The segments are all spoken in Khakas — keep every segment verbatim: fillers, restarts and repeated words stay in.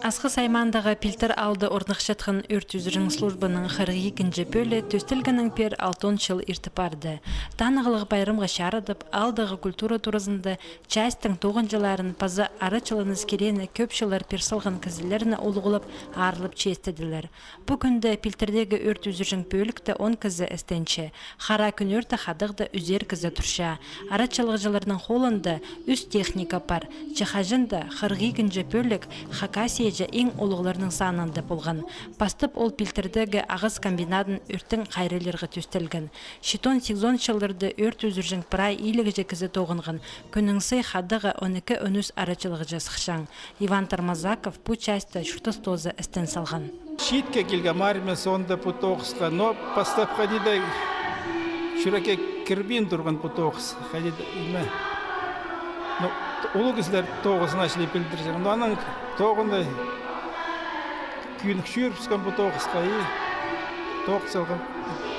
Асхыс аймаандағы Пилтір аалда орныхчатхан Ӧрт ӱзӱрҷең службаның хырых ікінҷі пӧлии тӧстелгеннең пеер алтон чыл иртіп парды. Танығлығ пайрамға чарыдып, аалдағы культура туразында частьтің тоғынҷыларын паза арачыланыс киреені кӧп чыллар пир салған кізілерні улуғлап, аарлап честеділер. Пу кӱнде Пилтірдегі Ӧрт ӱзӱрҷең пӧлікте он кізі істенче. Хараа кӱн ӧрте хадығда ӱзер кізі турча. Арачылағҷыларның холында ӱс техника пар. Че хаҷан даа хырых ікінҷі пӧлік Хакасияҷа иң улуғларның санында полған. Пастап ол Пилтірдегі ағас комбинадын ӧрттең хайраллирға тӧстелген. Читон-сигізон чылларда Ӧрт ӱзӱрҷең прай илігҷе кізі тоғынған. Кӱннің сай хадығға он ікі-он ӱс арачылағҷы сыхчаң. Иван Тормозаков пу частьта чуртас тооза істен салған. Чиитке килгем армия соонда пу тоғысха, но пастап хайди даа чӱрекке кірбин турған пу тоғыс, хайди даа, ниме. Ну, улуғ кізілер тоғызын ачылып пілдірҷең. Но анаң тоғынай кӧнік чӧрібіскен пу тоғысха и тоғыс салған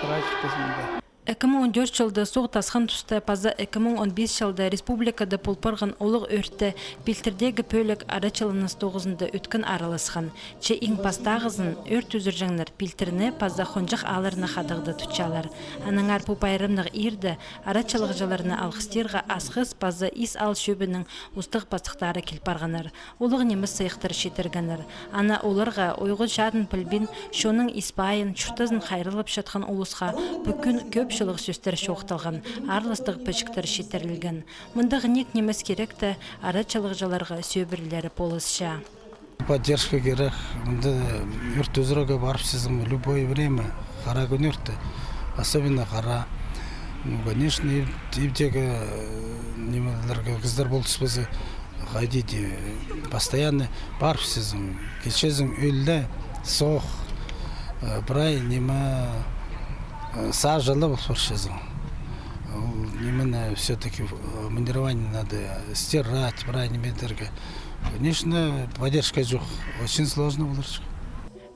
прай чуртас мында. Ікі муң он тӧрт чылда суғ тасхан туста паза ікі муң он пис чылда республикада пол парған улуғ ӧртте Пилтірдегі пӧлік арачыланыс тоғызында ӧткін араласхан. Че иң пастағызын Ӧрт ӱзӱрҷеңнер Пилтірні паза хонҷых аалларны хадығда тутчалар. Аннаңар пу пайрамнығ иирде арачылағҷыларны алғыстирға Асхыс паза Ис аал чӧбінің устағ-пастыхтары кил парғаннар. Улуғ нимес сыйыхтар читіргеннер. Ана оларға ойғы-чадын пілбин, чонның ис-пайын, чуртазын хайраллапчатхан улусха пу кӱн кӧп чылығ сӧстер чоохталған, аарластығ пічіктер читірілген. Мындағ ниик нимес киректі арачылағҷыларға сӧбірелері полысча. Поддержка кирек. Мында ӧрт ӱзӱрерге парыбысчазың любое время, хараа кӱн ӧрте, особенно хараа. Ну, конечно, иб-, ибдегі, э, нимелерге кізілер полтыспаза, хайди дее, постоянно парыбысчазың, килчезің ӧлде, соох, э, прай ниме, э, сажалы пол парчазың. Ол нимені всё-таки, э, мундирование надо стирать, прай нимелерге. Конечно, поддержка чох, очень сложно поларҷых.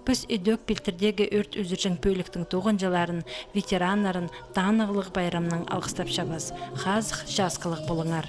Піс ідӧк Пилтірдегі Ӧрт ӱзӱрҷең пӧліктің тоғынҷыларын, ветераннарын танығлығ пайрамнаң алғыстапчабыс. Хазых, часкалығ полыңар.